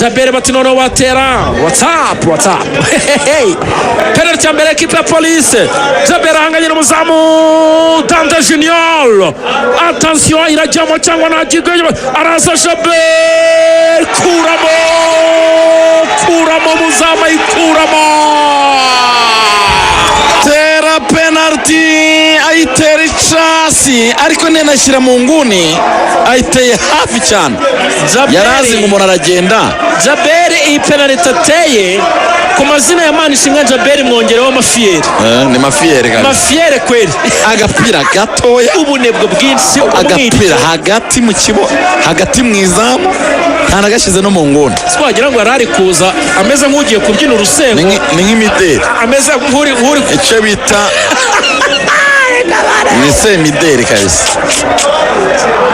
Jaberi bati noneho watera. What's up, what's up? Penalty ya mbere, ekipe ya Polisi. Jaberi ahanganye n'umuzamu Dande Junior. Attention, irajyamo cyangwa ntagigwe? Araza Jaberi, kuramo, kuramo, umuzamu ayikuramo. Tera penaliti, ayitera icasi, ariko ntiyanashyira mu nguni, ayiteye hafi cyane. Yari azi ngo umuntu aragenda. Jaberi, iyi penaliti ateye, ku mazina ya Manishimwe Jaberi mwongereho Mafiyeri. Ni mafiyeri kabisa. Mafiyeri kweri. Agapira gatoya. Ubunebwe bwinshi. Agapira hagati mu kibo, hagati mu izamu, ntanagashyize no mu nguni. Twagira ngo yari ari kuza ameze nk'ugiye kubyina urusengero. Ni nk'imideri. Ameze nk'uri Icyo bita ni semideri kabisa.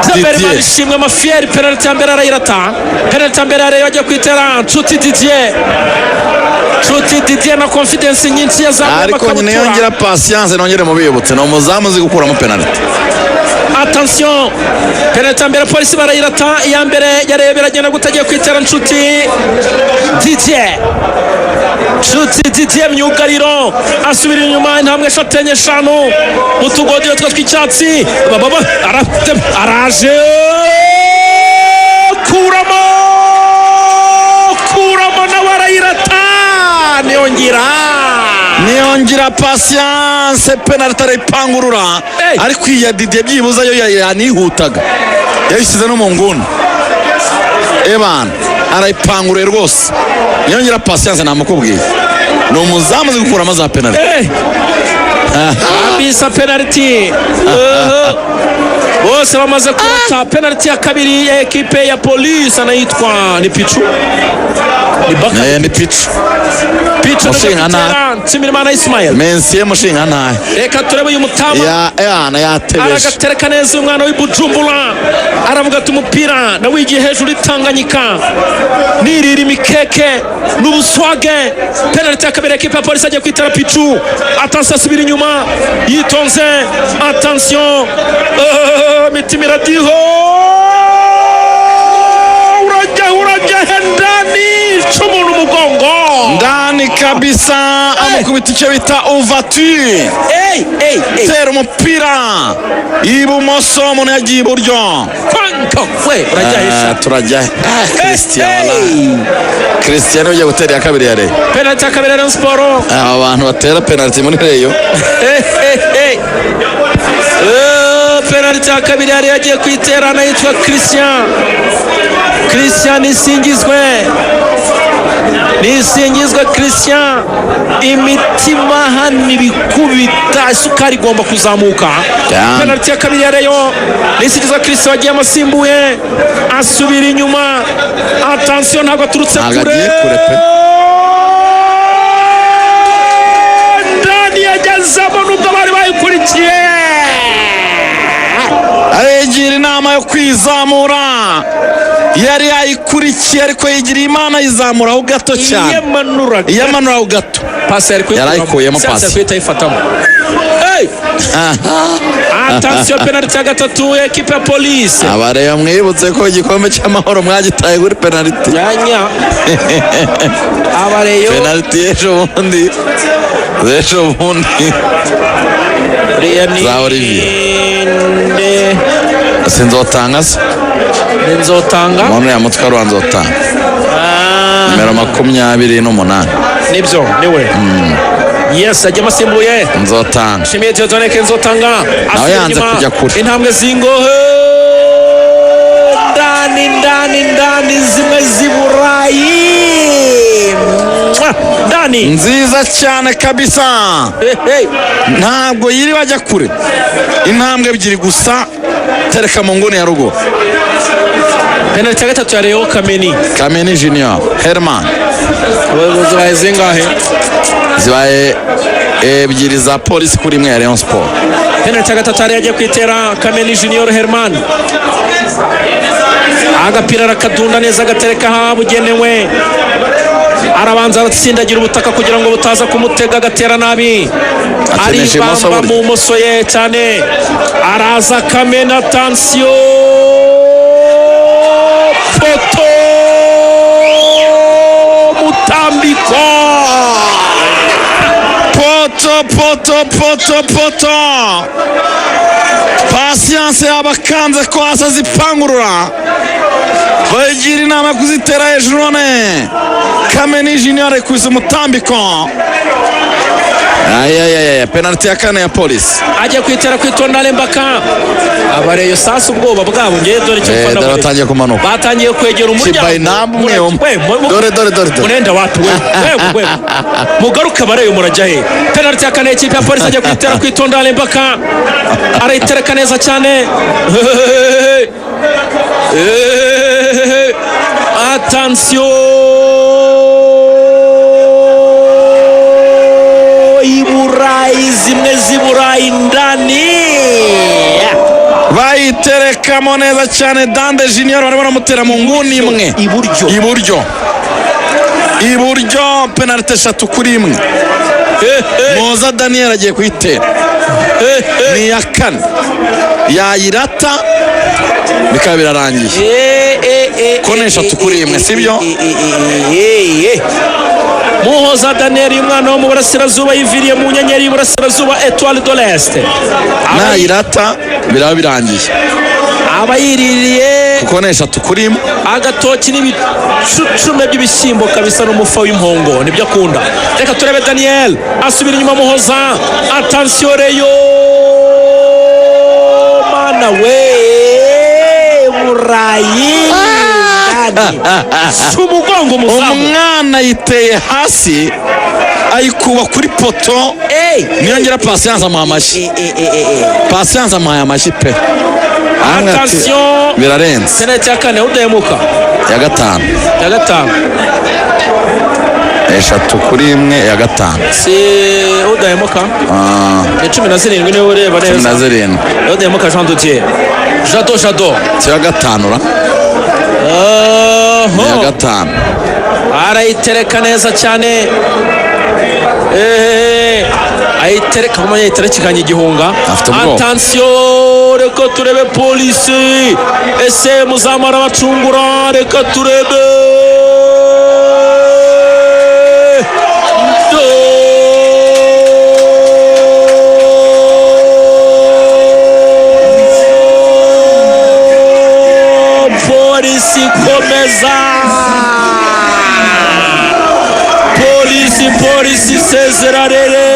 Jaberi. Didier. Manishimwe Mafiyeri, penaliti ya mbere arayirata. Penaliti ya mbere arayirata, agiye kwitera Nshuti Didier. Nshuti Didier na confidence nyinshi yazamuye Ariko nyine amakabutura. yongera Patience, nongere mubibutse, ni umuzamu uzi gukuramo penaliti. Attention, penaliti ya mbere Polisi barayirata. Iya mbere yareba iragenda gute? Agiye kwitera Nshuti Didier. Nshuti Didier, myugariro, asubira inyuma intambwe eshatu, enye, eshanu mu tugodiyo twe tw'icyatsi. Baba araje, kuramo, kuramo, nawe arayirata, niyongera. Niyongera Patience, penaliti arayipangurura. Hey! Ariko iya Didier byibuze yo yanihutaga, yayishyize no mu nguni. Ebana, arayipanguruye rwose. Niyongera Patience, namukubwiye, ni umuzamu uzi gukuramo za penaliti. Kabisa, penaliti bose bamaze kurata. Penaliti ya kabiri ya ekipe ya Polisi, anayitwa ni Pichu, ni Baka. Ni Pichu. Pichu. Mushinga. Nshimirimana, Nshimirimana Ismail. Mensiye mushinga ntahe. Reka turebe uyu mutama. Ya ebana, yatebeje. Aragatereka neza uyu mwana w'i Bujumbura. Aravuga ati umupira nawigiye hejuru itanganyika, nirira imikeke n'ubuswage. Penaliti ya kabiri, ekipe ya Polisi, agiye kwitera Pichu. Attention, asubira inyuma yitonze. Attention, mitima iradiho. Urajya, urajya ndani, cumu umugongo. Ndani kabisa, amukubita icyo bita ouverture. Ey, ey, ey! Tera umupira ibumoso, umuntu yagiye iburyo. Kwanka we, urajya hesha. Turajya. Christian, Hey! Christian ugiye gutera iya kabiri ya Rayon. Penaliti ya kabiri ya Rayon Sport. Aba bantu batera penaliti muri Rayon. Hey, hey, hey. Penaliti ya kabiri yari yagiye kwiterana, yitwa Christian. Christian Isingizwe, Nisingizwe Christian. Imitima hano ibikubita, isukari igomba kuzamuka. Cyane. Penaliti ya kabiri ya Rayon, Nisingizwe Christian wagiye amasimbuye, asubira inyuma. Attention, ntabwo aturutse Ntabwo kure. agiye kure pe. Ndani, yagezemo nubwo bari bayikurikiye. Arigira inama yo kwizamura, yari yayikurikiye, ariko yigiriye Imana ayizamuraho gato cyane. Iyamanuraga. Iyamanuraho gato. Pasi yari kuyikuramo. Yarayikuyemo. Siyanse. Pasi. Yari guhita ayifatamo. Hey! Attention, penaliti ya gatatu ya ekipe ya Polisi. Abareba, mwibutse ko igikombe cy'Amahoro mwagitaye kuri penaliti. Nyanya abareyo. Penaliti y'ejo bundi, z'ejo bundi. Uriya ni Za Olivier. Nde? Sinzotanga se? Ni Nzotanga. Umuntu yamutwara wa Nzotanga. Nimero 28. Nibyo, niwe. Yes, ajya asimbuye. Nzotanga. Shimiye Dieudonné Nzotanga. Nawe Asubira yanze inyuma. kujya kure. Intambwe zingohe, ndani, ndani, ndani, zimwe z'i Burayi. Mwah! Ndani. Nziza cyane kabisa. Hey, hey. Ntabwo yiriwe ajya kure, intambwe ebyiri gusa, tereka mu nguni ya rugo. Penaliti ya gatatu ya Rayon, Kameni. Kameni Junior Herman. Zibaye zingahe? Zibaye ebyiri za Polisi kuri imwe ya Rayon Sport. Penaliti ya gatatu yari yagiye kwitera Kameni Junior Herman. Agapira arakadunda neza, agatereka ahabugenewe. Arabanza aratsindagira ubutaka kugira ngo butaza kumutega agatera nabi. Akinisha imoso. Aribamba. Burya. Mu moso ye cyane, araza Kamena. Attention, poteau. Poto, poto, poto, poto. Patience yabakanze ko hasi azipangurura, bayigira inama yo kuzitera hejuru. None Kameni Junior ikubise umutambiko. Ayayaya, penaliti ya kane ya Polisi. Ajya kwitera kwitonda Lembaka. Abareyo sasa ubwoba bwabo, ngewe dore icyo mfana. Dore batangiye kumanuka. Batangiye kwegera umuryango. Kibaye namwe umwe. We, Dore, dore, dore, dore. Munenda watu we, we, we. Mugaruke abareyo, murajya he? Penaliti ya kane, ikipe ya Polisi ajya kwitera kwitonda Lembaka, arayitereka neza cyane. Attention, iburayi zimwe z'iburayi ndani. Bayiterekamo neza cyane. Dande Junior barimo baramutera mu nguni imwe. Iburyo. Iburyo, iburyo. Penaliti 3-1. Muhoza Daniel agiye kuyitera, ni iya kane. Yayirata bikaba birarangiye. Kone 3-1, sibyo? Muhoza Daniel, umwana wo mu burasirazuba, yiviriye mu nyenyeri y'uburasirazuba, Etoile de l'Est. Nayirata biraba birangiye. Aba yiririye kuko ni 3-1. Agatoki n'ibicucume by'ibishyimbo kabisa n'umufa w'impongo nibyo akunda. Reka turebe. Daniel asubira inyuma, Muhoza, attention, Reyo! Mana we, Burayi ndani, si umugongo umuzamu. Umwana yiteye hasi, ayikuba kuri poto. Niyongera Patience amuha amashyi. Patience amuhaye amashyi pe. Aramubwira ati, Attention. Birarenze. Penaliti ya kane, udahemuka. Ya gatanu. Ya gatanu. 3-1, ya gatanu. Si udahemuka. Ah, Ni 17 niwe ureba cumi na neza. zirindwi. Udahemuka Jean Dodier, Jado, Jado. Si ya gatanu ra? Ni ya Oho. gatanu. Arayitereka neza cyane. Ayitereka mu yayiterekanye igihunga. Afite ubwoba. Attention, reka turebe Polisi. Ese muzamu arabacungura? Reka turebe. Do! Polisi komeza, Polisi, Polisi sezera rere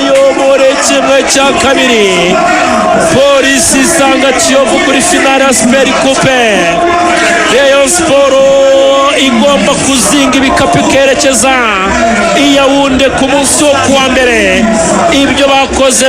yo muri ½. Polisi isanga Kiyovu kuri finale ya Super Coupe. Rayon Sport igomba kuzinga ibikapu ikerekeza i Yaounde ku munsi wo kuwa mbere. Ibyo bakoze.